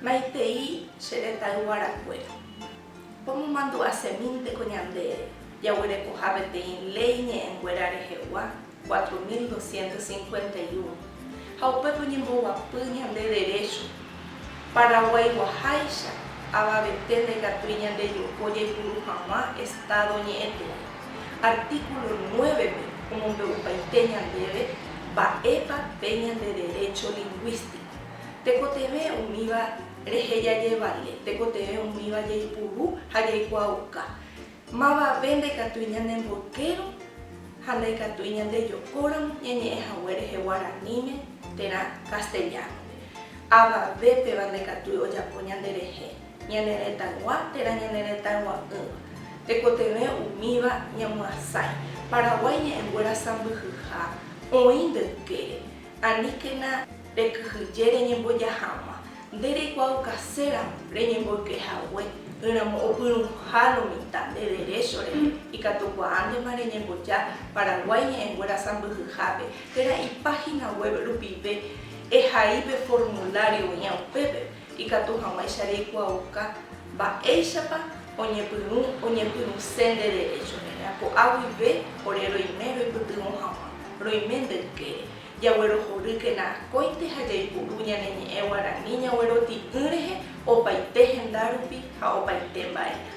Maitei che retãyguarakuéra. Pomomandu'asemínte ko ñande jaguerekoha peteĩ léi ñe'ẽnguéra rehegua 4251 ha upépe oñemboguapy ñande derécho Paraguaiguaháicha avavete ndaikatúi ñandejoko jaipuru hag̃ua Estado ñe'ẽtee. Artículo 9-pe omombe'upaite ñandéve mba'épa pe ñande derécho lingũístico. Tekotevẽ umíva rehe jajevale, tekotevẽ umíva jaipuru ha jaikuaauka. Mavave ndaikatúi ñanemboykérõ ha ndaikatúi ñandejokóramo ñañe'ẽ hague rehe guaraníme térã castellano-pe. Avave péva ndaikatúi ojapo ñanderehe, ñane retãygua térã ñane retãygua'ỹva. Tekotevẽ umíva ñamyasãi. Paraguái ñe'ẽnguéra sãmbyhyha oĩ nde ykére. Aníkena rekyhyje reñemboja hag̃ua. Nde reikuaaukaséramo reñemboyke hague, ỹramo opyrũha lo mitã nde derécho rehe, ikatukuaántema reñemboja Paraguái Ñe'ẽnguéra Sãmbyhyhápe térã ipágina web rupive ehai pe formulario oĩva upépe, ikatu hag̃uáicha reikuaauka mba'éichapa oñepyrũ oñepyrũse nde derécho rehe. Ha ko'a guive ore roime roipytyvõ hag̃ua, roime nde ykére. Jaguerohorýkena akóinte ha jaipuru ñane ñe'ẽ guarani ñagueroti'ỹ rehe opaite henda rupi ha opaite mba'erã.